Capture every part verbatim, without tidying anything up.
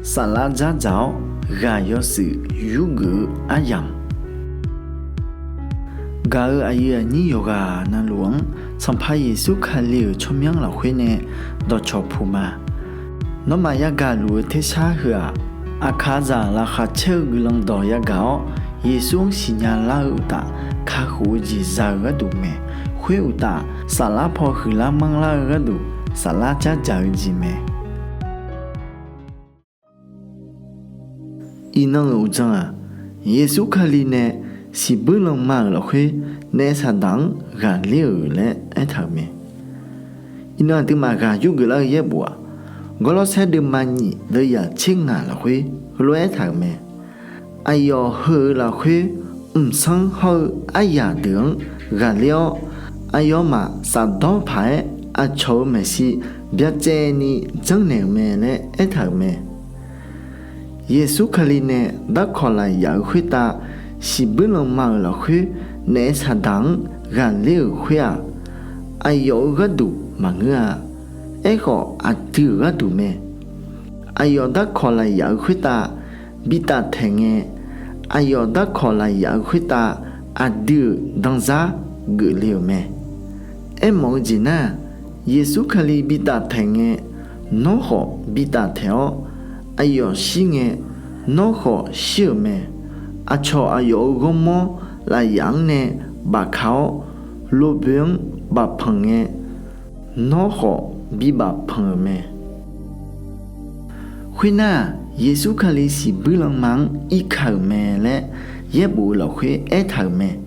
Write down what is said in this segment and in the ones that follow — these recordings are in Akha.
Saflar dzardzaq-awr ghaq yawshuif yurgeuf-eu aryamq, gaq-euq aqyuif aqnyir yawqghaq navluf-anr Sanqpaq Yeqsur Kali-euq tsawrmyanr lafkhoer nae dawqcawq puq ma. Nawmaf yagaq luf-eu tersar heu-aq, aqkaqzaq laqkhaq caer-eu guiqlanq dawq yagaq-awr, Yeqsur-anr siqnya lar-eu uqtaf, kakhof-eu jeq za-eu gharduq mae. Khoer uqtaf, saflar paw huiqlar manrlar-eu gharduq, saflar dzardzaq-eu jeq mae. Iqnan-euq uqdzan-aq, Yeqsur Kali nae siqbuir lanma-euq lafkhoer naef saqdaq-anr ghaqler-euq laer aertaq-euq mae. Iqnan aqduimaf ghaq yurgeuf lar-eu yaerbof-aq, Gawrlawrsaer deuvma nyiq deuvyaq tser ngaq lafkhoer heulof-aer aertaq-euq mae. Aqyawf heu-euq lafkhoer mqsanr hawr-eu aryaq deuq-anr ghaqler-awr, aqyawfmaf safdawr paq-aer aqcawq-euq maeqshi byacaevni janrnaeq-euq mae laer aertaq-euq mae. Yeqsur Kali nae darkawq lafyaq-euq khoertav siqbuir lanma-euq lafkhoer naef saqdaq-anr ghaqler-euq khoer-aq, aqyawf-euq gharduq maqngeur-a. Aerkhawf, aqdui-euq gharduq mae. Aqyawf darkawq lafyaq-euq khoertav bitaf taeq ngae, aqyawf darkawq lafyaq-euq khoertav aqdui-euq danzar geufle-euq mae. Aermawf-eu jeq nar-aq, Yeqsur Kali bitaf taeq ngae, nawr khawf bitaf taeq-awr, aqyawf shir ngae, nawr khawf shir-euq mae. Aqcawq aqyawf-euq ghawrmawr lafyaq-anr nae bafka-awr, loboe-anr bafpanq ngae, nawr khawf bi bafpanq-euq mae. Khoernar-aq, Yeqsur Kali siqbuir lanma-anr irka-euq mae laer yaerbof-eu lafkhoer aertaq-euq mae.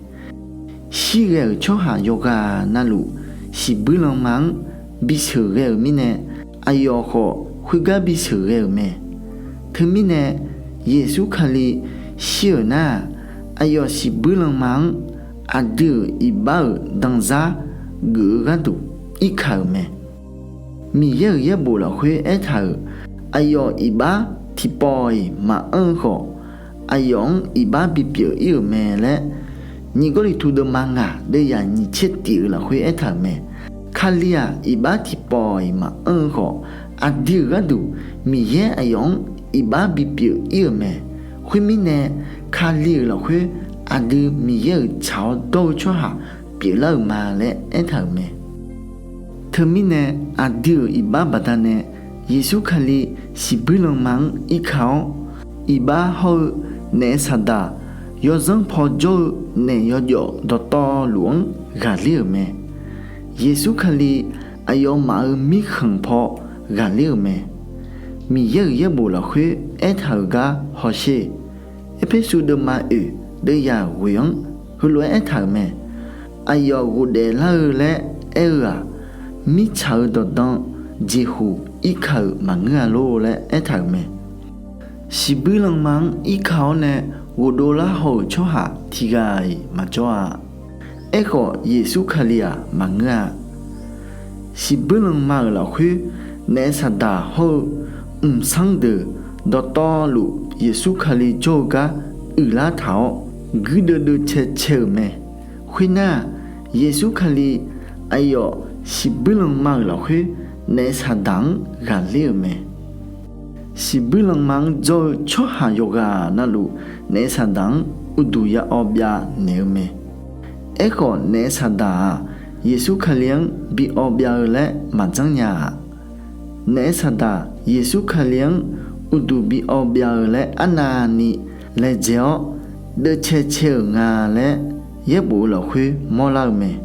Shirghae-euq tsawrhaq yawqghaq navluf siqbuir lanma-anr bisheuq ghae-euq mirnae, aqyawf khawf khoergar bisheuq ghae-euq mae. Teumirnae, Yeqsur Kali shir-euq nar-aq, aqyawf siqbuir lanma-anr aqdui-euq iqbax-euq danzar geuf-eu gharduq irka-euq mae. Miqyaer-euq yaerbof lafkhoer aertaq-euq, aqyawf iqbax tiqpawf-iq maqanr-eu khawf, aqyawf-anr iqbax bipyeuf ir-euq mae laer, nyiq Gawrliqtu deuvma ngaq deuvyaq nyiq tser tif-eu lafkhoer aertaq-euq mae. Kali-aq, iqbax tiqpawf-iq maqanr-eu khawf, aqdui-euq gharduq Miqyaer aqyawf-anr iqbax bipyeuf ir-euq mae. Khoermirnae, Kali-euq lafkhoer aqdui Miqyaer-euq tsaq-awr dawr-eu tsawrhaq pyeuflar-euq ma laer aertaq-euq mae. Teumirnae, aqdui-euq iqbax baqdanae Yeqsur Kali siqbuir lanma-anr irka-awr, iqbax hawr-eu naef saqdaq yawzanr paw jawr-eu naef yawjawf dawqtawvluf-anr ghaqler-euq mae. Yeqsur Kali aqyawfmaf-euq mirkhanq paw ghaqler-euq mae. Miqyaer-euq yaerbof lafkhoer aertaq-euq gar hawsher. Erpersu deuvma oeq deuvyaq ghoeq-anr heulof-aer aertaq-euq mae. Aqyawf ghofdaef lar-eu laer aer-eu-aq, mirtsaq-euq dawqdan jeqhuq irka-euq maqngeur-a lor laer aertaq-euq mae. Siqbuir lanma-anr irka-awr nae ghofdov lar haw-euq tsawrhaq tiqghaq-iq maqjawr-a. Aerkhawf, Yeqsur Kali-aq maqngeur-a. Siqbuir lanma-euq lafkhoer naef saqdaq hawr-eu mqsanr deuq dawqtawvluf Yeqsur Kali jawr-eu gar uiqlar taq-awr, guirdeuv deuv cae cae-euq mae. Khoernar-aq, Yeqsur Kali aqyawf siqbuir lanma-euq lafkhoer naef saqdaq-anr ghaqler-euq mae. Siqbuir lanma-anr jawr-eu tsawrhaq yawqghaq navluf naef saqdaq-anr uqduq ya awv byav naeq-eu mae. Aerkhawf, naef saqdaq-aq, Yeqsur Kali-anr bi awv byav-eu laer maqjanr nya-aq. Naef saqdaq Yeqsur Kali-anr uqduq bi awv byav-eu laer arnavni laejae-awr, deuvcae cae-euq nga laer yaerbof-eu lafkhoer mawrlar-eu mae.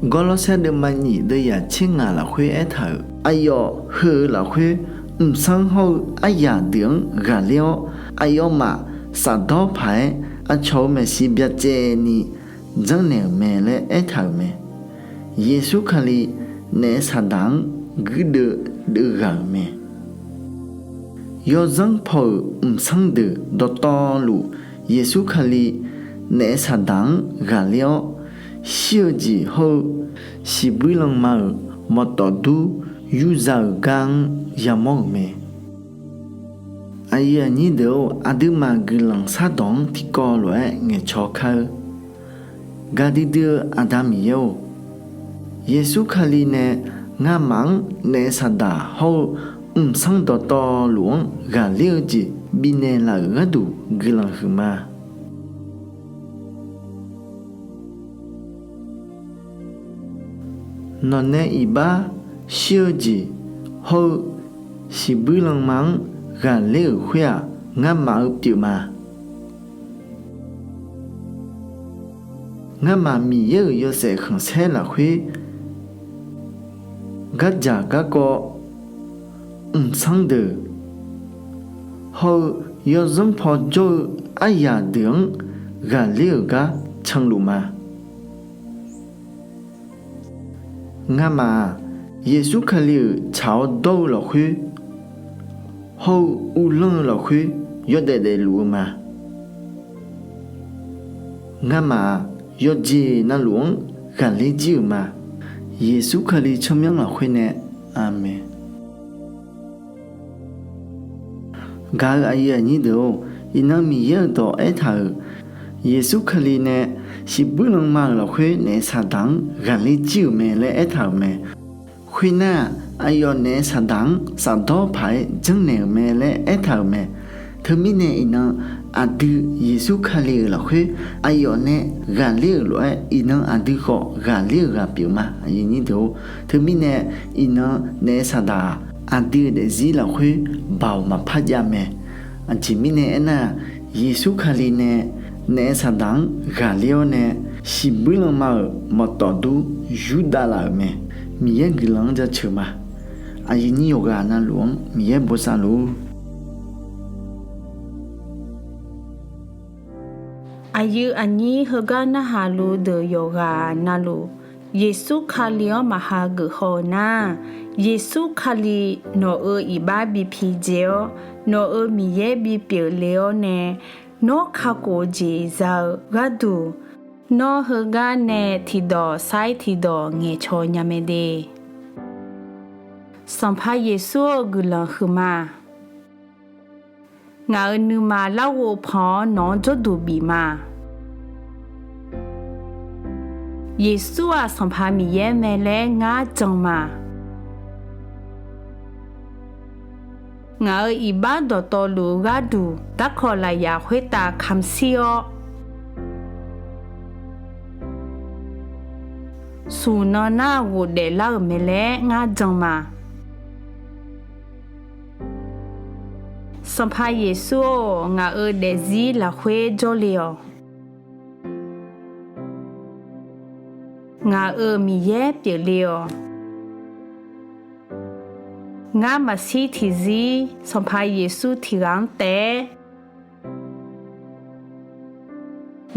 Gawrlawrsaer deuvma nyiq deuvyaq tser ngaq lafkhoer aertaq-euq, aqyawf heu-euq lafkhoer mqsanr hawr-eu aryaq deuq-anr ghaqler-awr, aqyawfmaf safdawr paq-aer aqcawq-euq maeqshi byacaevni janrnaeq-euq mae laer aertaq-euq mae. Yeqsur Kali naef saqdaq-anr guirdeuv deuvghaq-euq mae. Yawzanr paw-euq mqsanr deuq dawqtawvluf Yeqsur Kali naef saqdaq-anr ghaqler-awr, shir-eu jeq hawr-eu siqbuir lanma-euq mawqtawf dur yurza-euq gar-anr yamawr-euq mae. Aqyuif aqnyir deuq-or, aqduimaf guiqlanq shardawq-anr tiqkawv lof-aer ngaeqcaw kar-eu. Gaqdui dui-eu Aqda Miqyaer-or, Yeqsur Kali nae ngamaf-anr naef saqdaq hawr-eu mqsanr dawqtawvluf-anr ghaqler-eu jeq bifnaeq laf-euq gharduq guiqlanq huiqma. Nawqnae iqbax shir-eu jeq hawr-eu shiqbuir lanma-anr ghaqler-euq khoer-aq, ngamaf-eu pyeuf ma. Ngamaf Miqyaer-euq yawshaef khanqsaer lafkhoer gardzaq garkawv, mqsanr deuq hawr-eu yawzanr paw jawr-eu aryaq deuq-anr ghaqler-euq gar canluf ma. Ngamaf-aq, Yeqsur Kali-euq tsaq-awr dawr-eu lafkhoer hawr-eu uvlanr-eu lafkhoer yawdaef daefluf-eu ma. Ngamaf-aq, yawqjeq navluf-anr ghaqler jir-euq ma. Yeqsur Kali tsawrmyanr lafkhoer nae, Aqmeq. Gaq-eu aqyuif aqnyir deuq-or, iqnan Miqyaer-euq dawq aertaq-euq, Yeqsur Kali nae shiqbuir lanma-euq lafkhoer naef saqdaq-anr ghaqler jir-euq mae laer aertaq-euq mae. Khoernar-aq, aqyawf naef saqdaq-anr shafdawr paq-aer janrnaeq-euq mae laer aertaq-euq mae. Teumirnae iqnan aqdui Yeqsur Kali-euq lafkhoer aqyawf nae ghaqler-euq lof-aer, iqnan aqdui khawf ghaqler-euq ghaq pyeuf ma. Teumirnae iqnan naef saqdaq-aq, aqdui-euq daefzir lafkhoer baoq maqpar jav mae. Aqjeq mirnae aernar-aq, Yeqsur Kali nae naef saqdaq-anr ghaqler-awr nae, shiqbuir lanma-euq mawqtawf dur yurdav laf-euq mae. Miqyaer guiqlanq-anr jaceuq ma. Aqyuif nyir yawqghaq navluf-anr Miqyaer bosav luf-ur. Aqyuif aqnyir heugar narhaq luf deuq yawqghaq navluf, Yeqsur Kali-anr maqha geuf haw-eu nar, Yeqsur Kali nawq-euq iqbax bi pidzae-awr, nawq-euq Miqyaer bipyeuf le-awr nae, nawr kakhof-eu jeq za-eu gharduq, nawr heugar nae tiqdawq sair tiqdawq ngaeqcawq nya mae de. Sanqpaq Yeqsur-eu guiqlanq huiqma. Ngaq-euq nuima larghov pan-awr nawq-anr jawrduq bif ma. Yeqsur-aq Sanqpaq Miqyaer mae laer ngar jan ma. Ngaq-euq iqbax dawqtawvluf-eu gharduq darkawq lafyaq khoertav kamq shir-awr, smq nan nar ghofdaef lar-euq mae laer ngar jan ma. Sanqpaq Yeqsur-or, ngaq-euq daefzir lafkhoer jawrle-awq. Ngaq-euq Miqyaer pyeufle-awq. Ngar maqshir tiqzir Sanqpaq Yeqsur tiq ghaq-anr taef-aer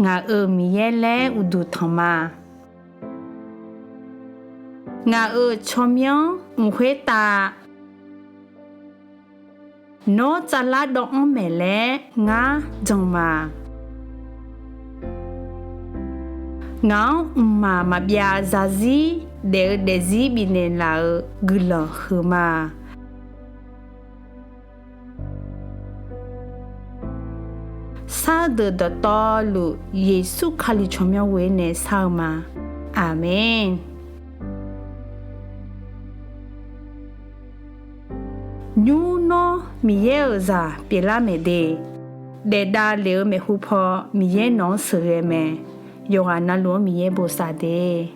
ngaq-euq Miqyaer laer uqduq tanq ma. Ngaq-euq tsawrmyanr mq khoertav nawr tsavlar dawv-anr maeq laer ngar jan ma. Ngaq-anr mqmaq maqbyav zarzir daef-eu daefzir bifnaeq laf-euq guiqlanq huiqma. Sar-eu deuq dawqtawvluf Yeqsur Kali tsawrmyanr ghoer nae sar-eu ma. Aqmeq. Nymr nawr Miqyaer-euq zaq pyeuflar maeq de. Daefdav lef-eu maeqhu paw Miqyaer nawq-anr sheuqghae mae. Yawqghaq navluf-anr Miqyaer bosav de.